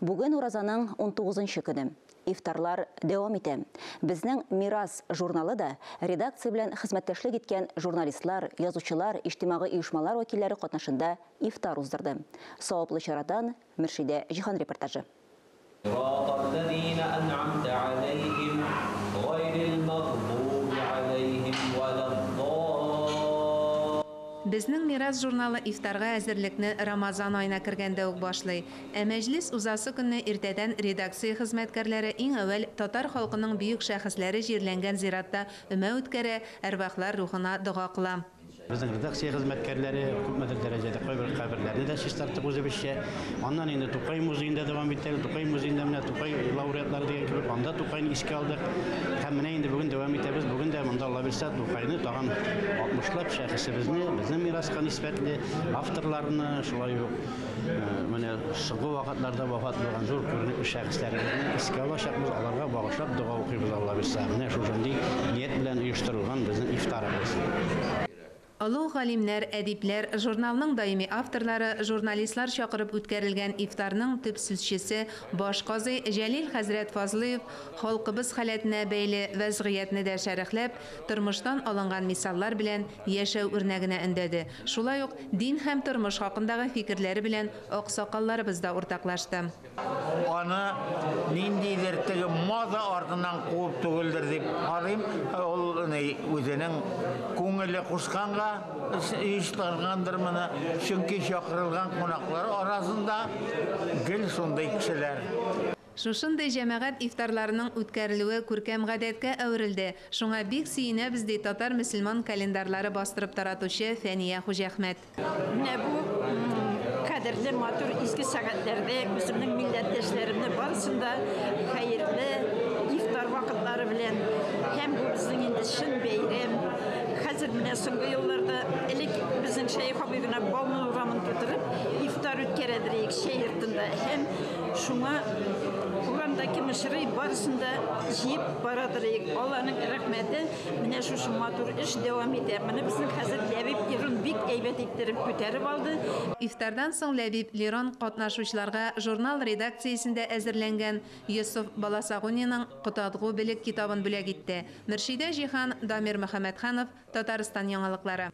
Бүген уразаның 19 көне. Ифтарлар дәвам итә. Безнең Мирас журналы да редакция белән хезмәттәшлек иткән журналистлар, язучылар, иҗтимагый оешмалар вәкилләре катнашында ифтар уздырды. Саваплы чарадан Мөршидә Җиһан репортажы. صراط الذين أنعمت عليهم غير المغضوب عليهم ولا الضالين. Безнең Мирас журналы ифтарга әзерлекне Рамазан аена кергәндә үк башлый. Ә мәҗлес узасы көнне иртәдән редакция хезмәткәрләре иң әүвәл татар халкының бөек шәхесләре җирләнгән зиратта өмә үткәрә, әрвахлар рухына дога кыла. Безнең редакция хезмәткәрләре күпмедер дәрәҗәдә кайбер каберләрне дә чистарттык үзебезчә. Аннан инде Тукай музеенда дәвам иттек. Тукай музеенда менә Тукай лауреатлары дигән кебек анда Тукайны искә алдык. Һәм менә инде бүген дәвам итәбез. Бүген дә монда Алла бирсә Тукайны тагын 60лап шәхесебезне, безнең мираска нисбәтле авторларны, шулай ук менә соңгы вакытларда вафат булган зур күренекле шәхесләребезне искә алачакбыз, аларга багышлап дога укыйбыз Алла бирсә. Менә шушындый ният белән оештырылган безнең ифтарыбыз. Олуг галимнәр, әдипләр, журналның даими авторлары, журналистлар чакырып үткәрелгән ифтарның төп сүзчесе баш казый Җәлил хәзрәт Фазлыев халкыбыз халәтенә бәйле вәзгыятьне дә шәрехләп, тормыштан алынган мисаллар белән яшәү үрнәгенә өндәде. Шулай ук дин һәм тормыш хакындагы фикерләре белән аксакалларыбыз да уртаклашты. Аны ниндидер теге мода артыннан куып түгелдер дип карыйм. Ул ни үзенең күңеле кушканга оештыргандыр моны. Чөнки чакырылган кунаклар арасында гел шундый кешеләр. Шушындый җәмәгать ифтарларының үткәрелүе күркәм гадәткә әверелде. Шуңа бик сөенәбез, ди татар мөселман календарьлары бастырып таратучы Фәния Хуҗәхмәт. Менә бу кадерле матур изге сәгатьләрдә үземнең милләттәшләремне барысын да хәерле ифтар вакытлары белән һәм бу безнең инде чын бәйрәм. Хәзер менә соңгы елларда элек безнең Шәех абый гына Бауман урамын тутырып ифтар үткәрәдер идек чәй йортында һәм шуңа урамда кем очрый барысын да җыеп барадыр идек. Алланың рәхмәте, менә шушы матур эш дәвам итә. Моны безнең хәзер Ләбиб Лерон бик әйбәт иттереп күтәреп алды. Ифтардан соң Ләбиб Лерон катнашучыларга журнал редакциясендә әзерләнгән Йосыф Баласагуниның Котадгу белек китабын бүләк итте. Мөршидә Җиһан, Дамир Мөхәммәтханов, Татарстан яңалыклары.